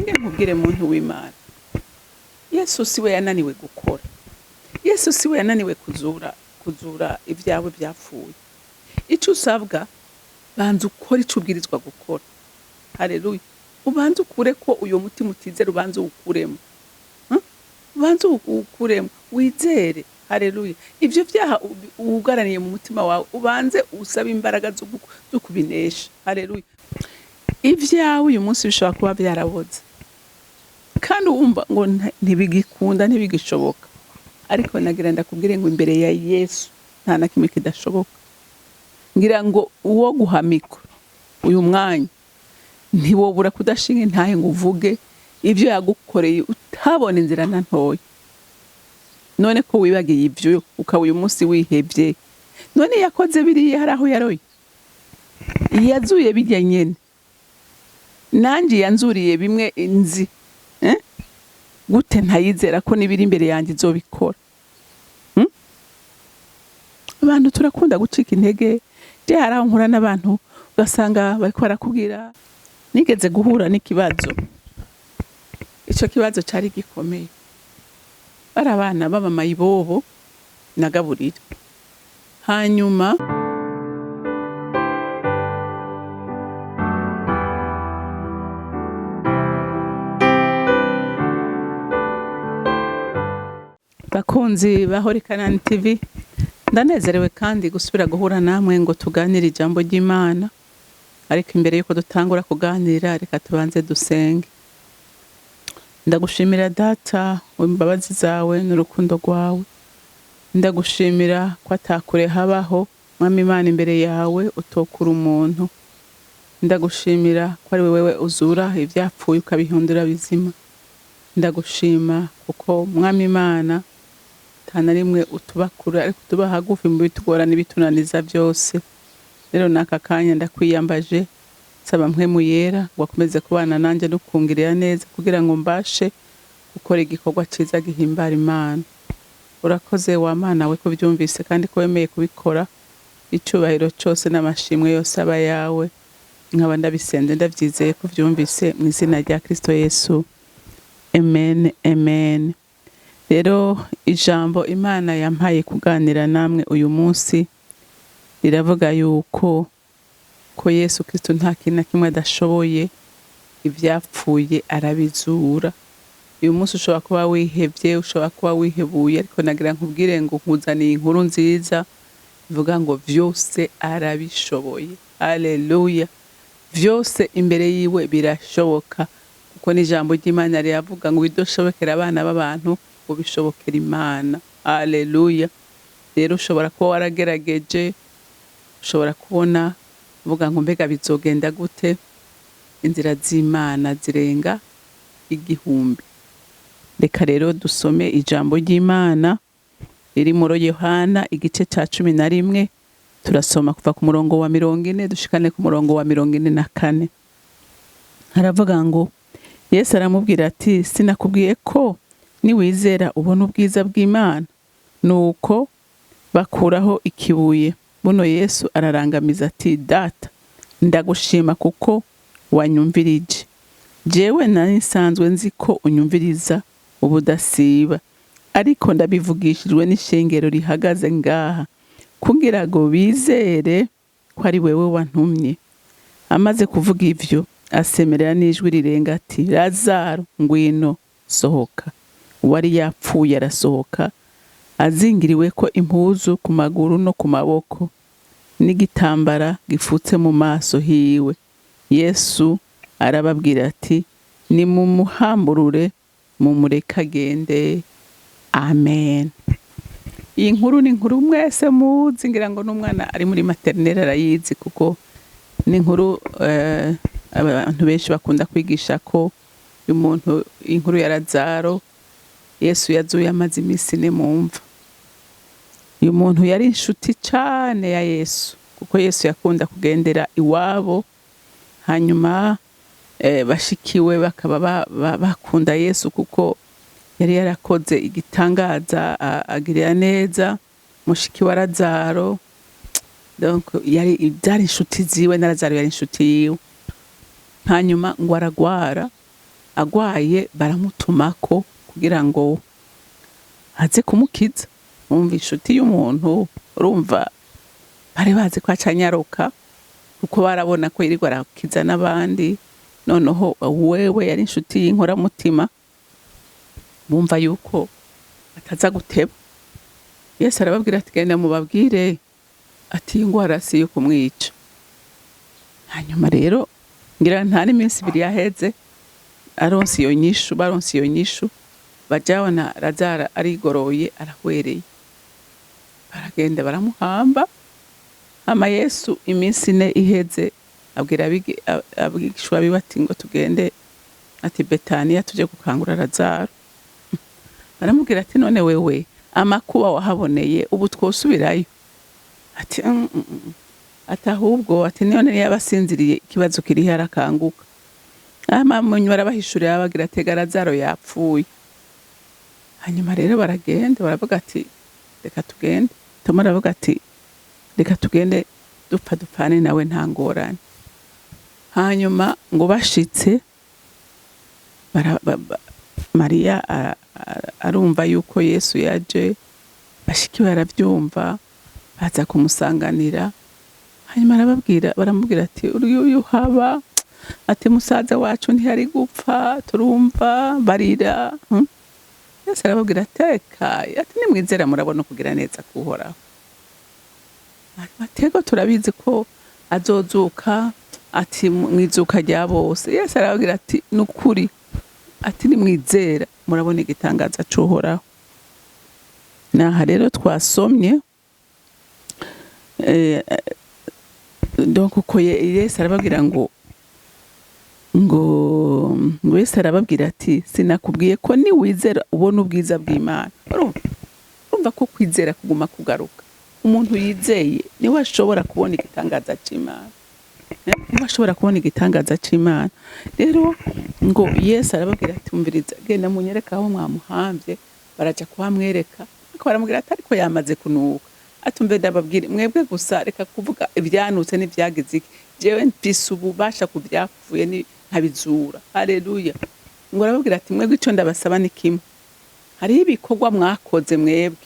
Nge nkubwire muntu w'Imana, Yesu si we yananiwe gukora, Yesu si we yananiwe kuzura ibyawe byapfuye. Icyo usabwa, banza ukore icyo ubwirizwa gukora. Haleluya! Ubanze ukure ko uyo mutima utizera, ubanze uwukuremo. Ubanze uwukuremo, wizere. Haleluya! Ibyo byaha wugaraniye mu mutima wawe, ubanze usabe imbaraga zo kubinesha. Haleluya! Ibyawe uyu munsi bishobora kuba byaraboze, kandi wumva ngo ntibigikunda, ntibigishoboka, ariko nagira ndakubwire ngo imbere ya Yesu nta na kimwe kidashoboka. Ngira ngo uwo guha mikoro uyu mwanya, ntiwobura kudashinga intahe ngo uvuge ibyo yagukoreye utabona inzira na ntoya. None ko wibagiye ibyo, ukaba uyu munsi wihebye? None yakoze biriya, hari aho yaroye? Yazuye bijya nyene nanjye yanzuriye bimwe nzi, eh? Gute ntayizera ko n'ibiri imbere yanjye izobikora? Abantu turakunda gucika intege. Je hari aho nkura n'abantu, ugasanga bariko barakubwira. Nigeze guhura n'ikibazo, ico kibazo cari gikomeye. Bari abana b'abamayibobo nagaburira, hanyuma bakunzi ba Holy Canaan TV, ndanezerewe kandi gusubira guhura namwe ngo tuganire ijambo ry'Imana. Ariko imbere yuko dutangura kuganira, reka tubanze dusenge. Ndagushimira Data imbabazi zawe n'urukundo rwawe. Ndagushimira ko atakure habaho, Mwami Imana, imbere yawe utokura umuntu. Ndagushimira ko ari wewe uzura ivyapfuye ukabihindura bizima. Ndagushima kuko, Mwami Imana, nta na rimwe utuba kure, ariko utuba hagufi mu bitugora n'ibitunaniza byose. Rero n'aka kanya ndakwiyambaje, nsaba Mpwemu Yera ngo akomeze kubana nanjye no kungirira neza, kugira ngo mbashe gukora igikorwa ciza gihimbara Imana. Urakoze wa Mana we kubyumvise kandi ko wemeye kubikora. Icyubahiro cyose n'amashimwe yose aba yawe. Nkaba ndabisenze ndabyizeye ko byumvise, mu izina rya Kristo Yesu, amen, amen. Rero ijambo Imana yampaye kuganira namwe uyu munsi riravuga yuko ko Yesu Kristo nta kintu na kimwe adashoboye, ibyapfuye arabizura. Uyu munsi ushobora kuba wihebye, ushobora kuba wihebuye, ariko nagira nkubwire ngo nkuzaniye inkuru nziza ivuga ngo vyose arabishoboye. Haleluya! Vyose imbere yiwe birashoboka, kuko n'ijambo ry'Imana riravuga ngo ibidoshobokera abana b'abantu ngo bishobokera Imana. Haleluya! Rero ushobora kuba waragerageje, ushobora kubona uvuga ngo mbega bizogenda gute? Inzira z'Imana zirenga igihumbi. Reka rero dusome ijambo ry'Imana riri muri Yohana igice cya 11. Turasoma kuva ku murongo wa 40 dushikane ku murongo wa 44. Haravuga ngo: Yesu aramubwira ati: "Sinakubwiye ko niwizera ubona ubwiza bw'Imana?" Nuko bakuraho ikibuye. Buno Yesu ararangamiza ati: "Data, ndagushima kuko wanyumvirije. Jewe nari nsanzwe nzi ko unyumviriza ubudasiba, ariko ndabivugishijwe n'ishengero rihagaze ngaha, kugira ngo bizere ko ari wewe wantumye." Amaze kuvuga ivyo, asemerera n'ijwi rirenga ati: "Lazaro, ngwino sohoka." Uwari yapfuye arasohoka, azingiriwe ko impuzu ku maguru no ku maboko, n'igitambara gifutse mu maso hiwe. Yesu arababwira ati: "Nimumuhamburure, mumureke agende." Amen. Iyi nkuru ni inkuru mwese muzi, ngira ngo n'umwana ari muri maternelle arayizi, kuko ni inkuru abantu benshi bakunda kwigisha ko umuntu, inkuru ya Lazaro Yesu yazuye amaze iminsi 4 mu mva. Uyu muntu yari inshuti cane ya Yesu, kuko Yesu yakunda kugendera iwabo, hanyuma bashikiwe bakaba bakunda Yesu kuko yari yarakoze igitangaza, agirira neza mushiki wa Lazaro. Donc yari byari inshuti ziwe, na Lazaro yari inshuti yiwe. Hanyuma ngo aragwara. Agwaye baramutumako kugira ngo aze kumukiza. Umva, inshuti y'umuntu, urumva bari bazi ko acanyaruka, kuko barabona ko yirirwa arakiza n'abandi. Noneho wewe yari inshuti y'inkoramutima, bumva yuko ataza guteba. Yesu arababwira ati: "Genda mubabwire ati iyi ngwara si iyo kumwica." Hanyuma rero ngira nta n'iminsi 2 yaheze aronse iyo nyishu, baronse iyo nyishu, bajabona Lazaro arigoroye, arahwereye, baragenda baramuhamba. Hama Yesu iminsi 4 iheze abwira abigishwa biwe ati: "Ngo tugende," ati, "Betaniya, tuje gukangura Lazaro." Baramubwira ati: "None wewe amakuba wahaboneye, ubu twosubirayo?" Ati: "Mm." Ati: "Ahubwo," ati, "none yaba asinziriye, ikibazo kiri harakanguka." Hama munyuma arabahishurira, abagira ati: "Lazaro yapfuye." Hanyuma rero baragenda, baravuga ati: "Reka tugende." Toma aravuga ati: "Reka tugende, dupfa dupfane nawe, nta ngorane." Hanyuma ngo bashitse Mariya arumva yuko Yesu yaje, bashiki baravyumva, baza kumusanganira. Hanyuma arababwira, baramubwira ati: "Uyu haba," ati, "musaza wacu ntiyari gupfa." Turumva barira. Yesu arababwira ati: "Ekaye," ati, "nimwizera murabona kugira neza kuhoraho." Atego turabizi ko azozuka, ati, mwizuka rya bose. Yesu arababwira ati: "Nukuri," ati, "nimwizera murabona igitangaza c'Uhoraho." Naha rero twasomye donc uko Yesu arababwira ngo Yesu arababwira ati: "Sinakubwiye ko niwizera ubona ubwiza bw'Imana?" Urumva ko kwizera kuguma kugaruka. Umuntu yizeye niwe ashobora kubona igitangaza c'Imana. Niwe ashobora kubona igitangaza c'Imana. Rero ngo Yesu arababwira ati: "Umviriza, genda munyereke aho mwamuhamvye." Baraja kuhamwereka, ariko baramubwira ati: "Ariko yamaze kunuka." Ati: "Umve, ndababwire mwebwe gusa, reka kuvuga ibyanutse n'ivyagize iki. Jewe mfise ububasha ku vyapfuye nkabizura." Haleluya! Ngo arababwira ati: "Mwebwe ico ndabasaba ni kimwe. Hariho ibikorwa mwakoze mwebwe,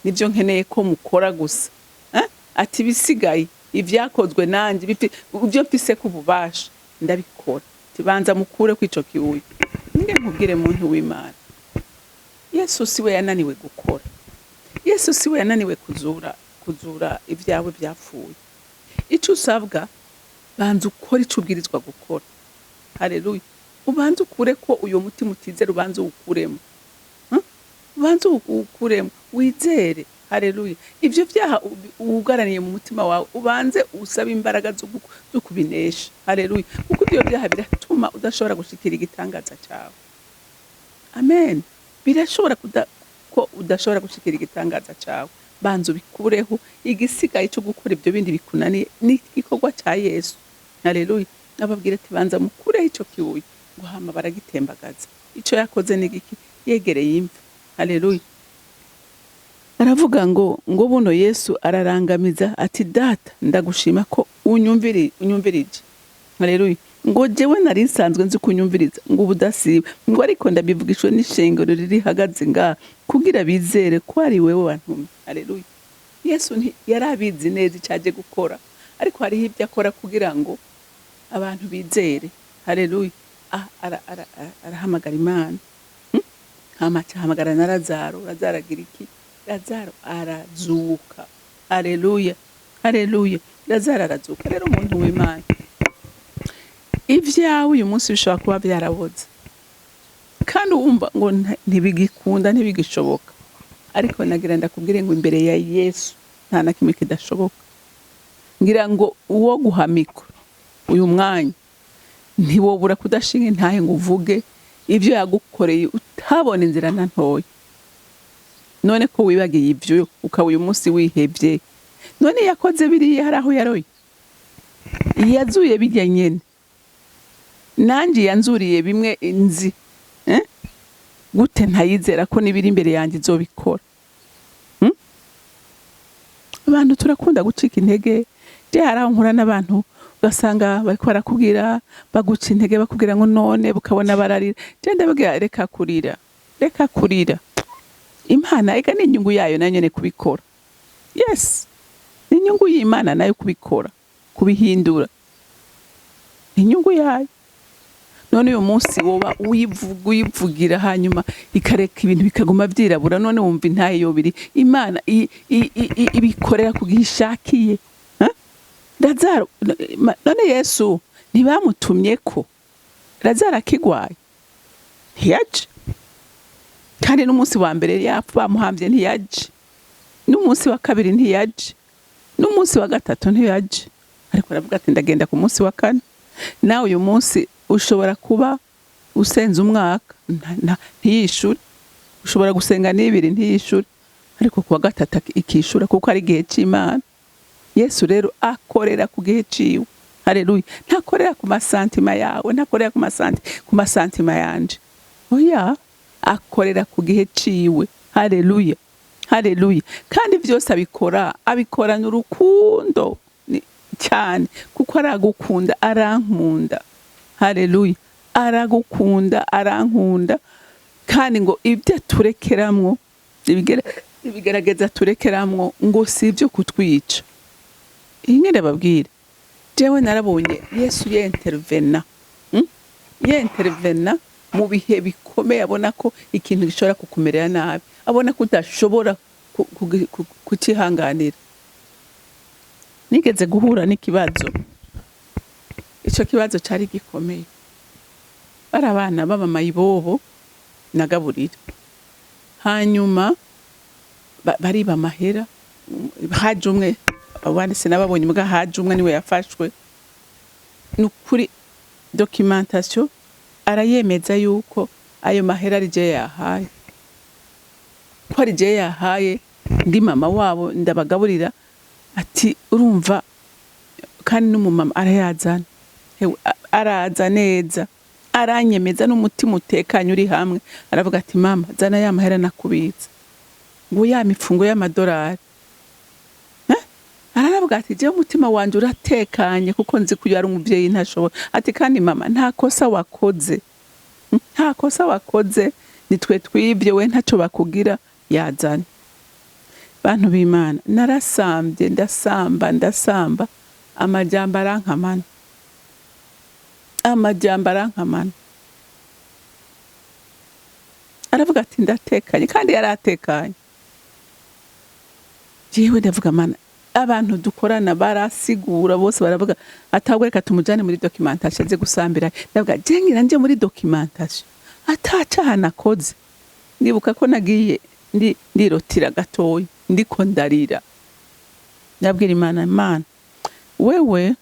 nivyo nkeneye ko mukora gusa." Eh? Ati: "Ibisigaye, ivyakozwe nanje, ivyo mfise ku bubasha ndabikora." Ati: "Banza mukure kw'ico kibuye." Ninge nkubwire, muntu w'Imana, Yesu siwe yananiwe gukora. Yesu siwe yananiwe kuzura ibyawe byapfuye. Ico usabwa, banza ukore ico ubwirizwa gukora. Haleluya! Ubanze ukure ko uyo mutima utizera, ubanze uwukuremo. Ubanze uwukuremo, wizere. Haleluya! Ivyo vyaha wugaraniye mu mutima wawe, ubanze usabe imbaraga zo kubinesha. Haleluya! Kuko ivyo vyaha biratuma udashobora gushikira igitangaza cawe. Amen. Birashobora ko udashobora gushikira igitangaza cawe. Banza ubikureho. Igisigaye cyo gukora ibyo bindi bikunaniye ni igikorwa ca Yesu. Haleluya! Ababwira ati: "Banza mukureho ico kibuye." Ngo hama baragitembagaza. Ico yakoze ni giki? Yegereye imva. Haleluya! Aravuga ngo buno Yesu ararangamiza ati: "Data, ndagushima ko unyumvirije." Haleluya! Ngo jewe nari nsanzwe nzi kunyumviriza, ngo ubudasiba, ngo ariko ndabivugishwe n'ishengero riri hagaze ngaha kugira bizere ko ari wewe wantumye. Haleluya! Yesu yari abizi neza icyo aje gukora, ariko hariho ibyo akora kugira ngo abantu bizere. Haleluya! Arahamagara Imana. Hama aca ahamagara na Lazaro. Lazaro agira iki? Lazaro arazuka. Haleluya, haleluya! Lazaro arazuka. Rero umuntu w'Imana, ibyawe uyu munsi bishobora kuba byaraboze kandi wumva ngo ntibigikunda, ntibigishoboka, ariko nagira ndakubwire ngo imbere ya Yesu nta na kimwe kidashoboka. Ngira ngo uwo guhamikwa uyu mwanya, ntiwobura kudashinga intahe ngo uvuge ibyo yagukoreye utabona inzira na ntoya. None ko wibagiye ibyo, ukaba uyu munsi wihebye? None yakoze biriya, hari aho yaroye? Yazuye bijya nyene nanjye yanzuriye bimwe nzi, eh? Gute ntayizera ko n'ibiri imbere yanjye izobikora? Abantu turakunda gucika intege. Je hari aho nkura n'abantu. Ugasanga bariko barakubwira, baguca intege, bakubwira ngo none, bukabona bararira. Je ndababwira: reka kurira, reka kurira. Imana ega ni inyungu yayo nayo nyene kubikora. Yes, ni inyungu y'Imana nayo kubikora, kubihindura, ni inyungu yayo. None uyu munsi woba uyivuga, uyivugira, hanyuma ikareka ibintu bikaguma vyirabura, none wumva intahe yobiri? Imana ibikorera ku gihe ishakiye. Ha? Lazaro, none Yesu ntibamutumye ko Lazaro akigwaye ntiyaje? Kandi n'umunsi wa mbere yapfa bamuhamvye ntiyaje, n'umunsi wa kabiri ntiyaje, n'umunsi wa gatatu ntiyaje, ariko aravuga ati: ndagenda ku munsi wa kane. Nawe uyu munsi ushobora kuba usenze umwaka ntiyishure, ushobora gusenga n'ibiri ntiyishure, ariko ku wa gatatu ikishura, kuko ari igihe c'Imana. Yesu rero akorera ku gihe ciwe. Haleluya! Ntakorera ku ma sentiments yawe, ntakorera ku ma sentiments yanje, oya, akorera ku gihe ciwe. Haleluya, haleluya! Kandi vyose abikora, abikorana urukundo cyane, kuko aragukunda, arankunda. Haleluya! Aragukunda, arankunda. Kandi ngo ibyo aturekeramwo, ibigerageza aturekeramwo, ngo si ibyo kutwica. Iyi ngene babwire, jewe narabonye Yesu yentervena, Yentervena mu bihe bikomeye, abona ko ikintu gishobora kukumerera nabi, abona ko udashobora kucihanganira. Nigeze guhura n'ikibazo, ico kibazo cari gikomeye. Bari abana b'abamayibobo nagaburira, hanyuma bariba amahera. Haje umwe, abandi sinababonye, muga haje umwe niwe yafashwe. Ni ukuri, documentation arayemeza yuko ayo mahera ari je yahaye, ko ari je yahaye, ndi mama wabo, ndabagaburira. Ati urumva, kandi n'umumama arayazana. Hewe, araza neza, aranyemeza n'umutima utekanye uri hamwe. Aravuga ati: mama, zana ya mahera nakubitsa, ngo ya mifungo y'amadolari. Eh? Araravuga ati: jewe umutima wanje uratekanye, kuko nzi ko uyu ari umuvyeyi, ntashobora. Ati: kandi mama, nta kosa wakoze, nta kosa wakoze, nitwe twibye, we ntaco bakugira, yazane. Bantu b'Imana, narasambye, ndasamba, ndasamba, amajambo arankamana, amajambo arankamana. Aravuga ati: ndatekanye, kandi yari atekanye. Jewe ndavuga: mana, abantu dukorana barasigura bose, baravuga atabwo reka tumujane muri documentation aze gusambira. Ndavuga: je ngira nje muri documentation atacaha nakoze? Ndibuka ko nagiye ndi ndirotira gatoya, ndiko ndarira, ndabwira Imana: Imana wewe,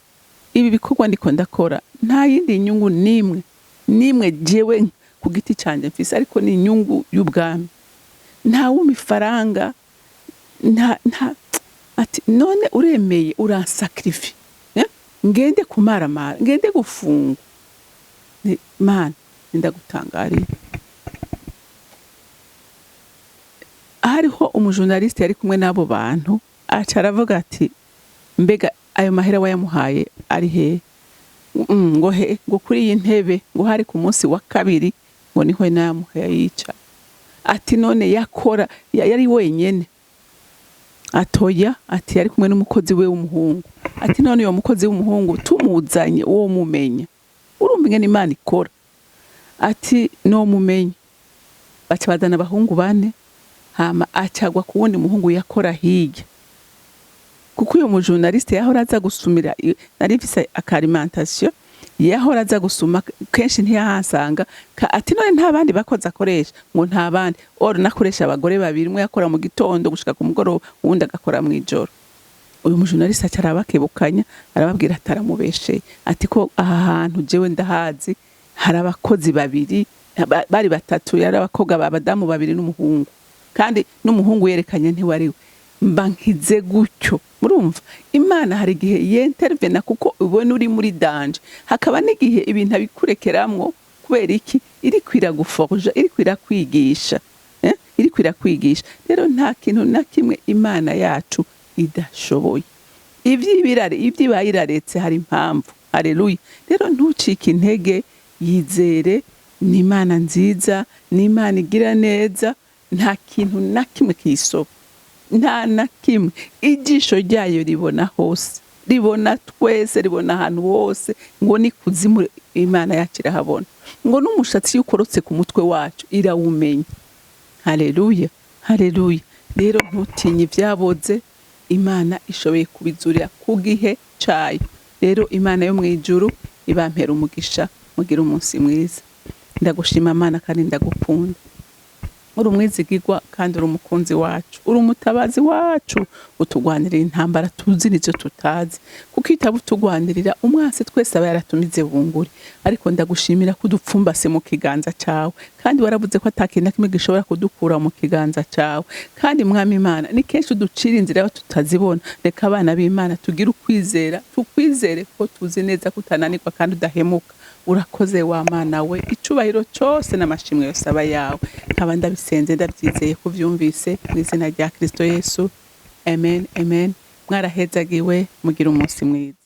ibi bikorwa ndiko ndakora nta yindi nyungu nimwe nimwe jewe ku giti canje mfise, ariko ni inyungu y'ubwami. Nta wumpa ifaranga, nta. Ati: none uremeye uransacrifie, eh? Ngende kumaramara, ngende gufungwa? Mana, ndagutangariye. Hariho umujournaliste yari kumwe n'abo bantu, aca aravuga ati: mbega ayo mahera wayamuhaye ari hehe? Ngo he? Ngo kuri iyi ntebe, ngo hari ku munsi wa kabiri, ngo niho nayamuhaye yica. Ati: none yakora yari wenyene? Atoya, ati yari kumwe n'umukozi we w'umuhungu. Ati: none uyo mukozi w'umuhungu tumuzanye uwo mumenya? Urumva ingene Imana ikora. Ati: no mumenya. Baca bazana abahungu bane, hama acagwa ku wundi muhungu yakora hirya, kuko uyo mujournaliste yahora aza gusumira nari mfise aka alimentation, yahora aza gusuma kenshi, ntiyahasanga. Ati: none nta bandi bakozi akoresha? Ngo nta bandi. Or nakoresha abagore babiri, umwe yakora mu gitondo gushika ku mugoroba, uwundi agakora mw'ijoro. Uyu mujournaliste aca arabakebukanya, arababwira ati: aramubesheye. Ati: ko aha hantu jewe ndahazi, hari abakozi babiri, bari batatu, yari abakobwa, abadamu babiri n'umuhungu, kandi n'umuhungu yerekanye ntiwariwe. Mba nkize gutyo. Murumva, Imana hari igihe yentervena kuko ubona uri muri danger, hakaba n'igihe ibintu abikurekeramwo. Kubera iki? Iriko iraguforja, iriko irakwigisha, eh? Iriko irakwigisha. Rero nta kintu na kimwe Imana yacu idashoboye. Ivyo ibaye iraretse hari impamvu. Haleluya. Rero ntucike intege, yizere. Ni Imana nziza, ni Imana igira neza, nta kintu na kimwe kiyisoba, nta na kimwe. Ijisho ryayo ribona hose, ribona twese, ribona ahantu hose. Ngo ni kuzimu Imana yacu irahabona, ngo n'umushatsi iyo ukorotse ku mutwe wacu irawumenya. Haleluya, haleluya. Rero ntutinye ibyaboze, Imana ishoboye kubizurira ku gihe cayo. Rero Imana yo mu ijuru ibampera umugisha, mugire umunsi mwiza. Ndagushima Mana kandi ndagukunda. Uri umwizigirwa kandi uri umukunzi wacu, uri umutabazi wacu, utugwanirira intambara tuzi n'izo tutazi, kuko iyo utaba utugwanirira umwansi twese aba yaratumize bunguri. Ariko ndagushimira ko udupfumbase mu kiganza cawe, kandi waravuze ko ata kintu na kimwe gishobora kudukura mu kiganza cawe. Kandi Mwami Imana, ni kenshi uducira inzira aho tutazibona. Reka abana b'Imana tugire ukwizera, tukwizere ko tuzi neza ko utananirwa kandi udahemuka. Urakoze wa Mana we, icubahiro cose n'amashimwe yose aba yawe. Nkaba ndabisenze ndabyizeye ko uvyumvise, mu izina rya Kristo Yesu, amen, amen. Mwarahezagiwe, mugire umunsi mwiza.